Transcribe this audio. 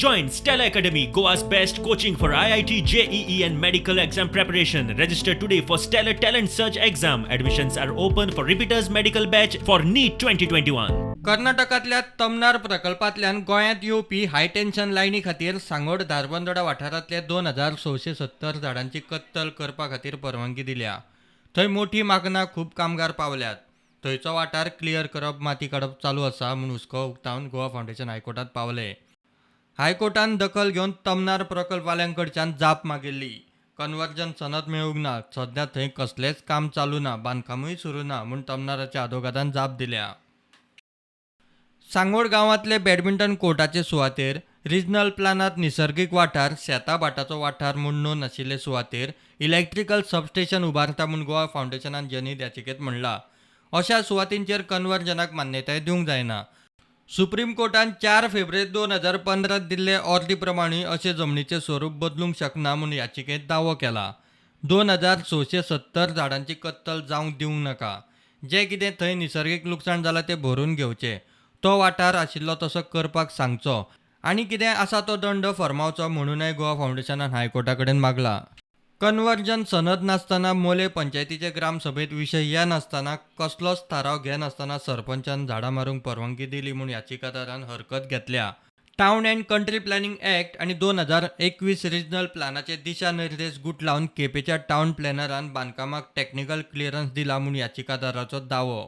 Join Stella Academy, Goa's best coaching for IIT, JEE, and medical exam preparation. Register today for Stellar Talent Search exam. Admissions are open for repeaters medical batch for NEET 2021. कर्नाटकांतल्या तमनार प्रकल्पांतल्यान गोंयांत येवपी हाय tension लायनी खातीर सांगोड धारबांदोडा वाठारांतले 2670 झाडांची कत्तल करपा खातीर परवानगी दिल्या. थंय मोठी मागना खूब कामगार पावल्यात. थंयचो वाठार क्लियर करप, माती काडप चालू आसा म्हूण हुस्को उक्तावन गोवा फावंडेशन हायकोर्टांत पावले. हायकोर्टान दखल घेवन तमनार प्रकल्पवाल्यां कडच्यान जाप मागिल्ली. कन्वर्जन सनद मेळूंक ना, सध्या थंय कसलेंच काम चालू ना, बांदकामूय सुरू ना म्हूण तमनाराच्या आदोगादान जाप दिल्या. सांगोड गांवांतले बॅडमिंटन कोर्टाचे सुवातेर रिजनल प्लानांत निसर्गीक वाठार, शेता भाटाचो वाठार म्हूण नोंद आशिल्ले सुवातेर इलेक्ट्रिकल सबस्टेशन उबारता म्हूण गोवा फावंडेशनान जनहीत याचिकेंत म्हणलां. अशा सुवातींचेर कन्वर्जनाक मान्यताय दिवंक जायना. सुप्रीम कोर्टान 4 फेब्रुवारी 2015 दिल्ले ऑर्दी प्रमाणूय अशे जमनीचें स्वरूप बदलूंक शकना म्हूण याचिकेंत दावो केला. 2670 झाडांची कत्तल जावंक दिवंक नाका. जें कितें थंय निसर्गीक लुकसाण जालां तें भरून घेवचें. तो वाठार आशिल्लो तसो करपाक सांगचो आनी कितें आसा तो दंड फर्मावचो म्हणूनय गोवा फावंडेशनान हायकोर्टा कडेन मागलां. कन्वर्जन सनद नासतना मोले पंचायतीचे ग्रामसभेंत विशय येनासतना कसलोच थाराव घेनासतना सरपंचान झाडां मारूंक परवानगी दिली म्हूण याचिकादारान हरकत घेतल्या. Town and country planning act आनी 2021 रिजनल प्लानाचे दिशानिर्देश गुटलावन केपेंच्या टावन प्लॅनरान बांदकामाक टॅक्निकल क्लियरन्स दिला म्हूण याचिकादाराचो दावो.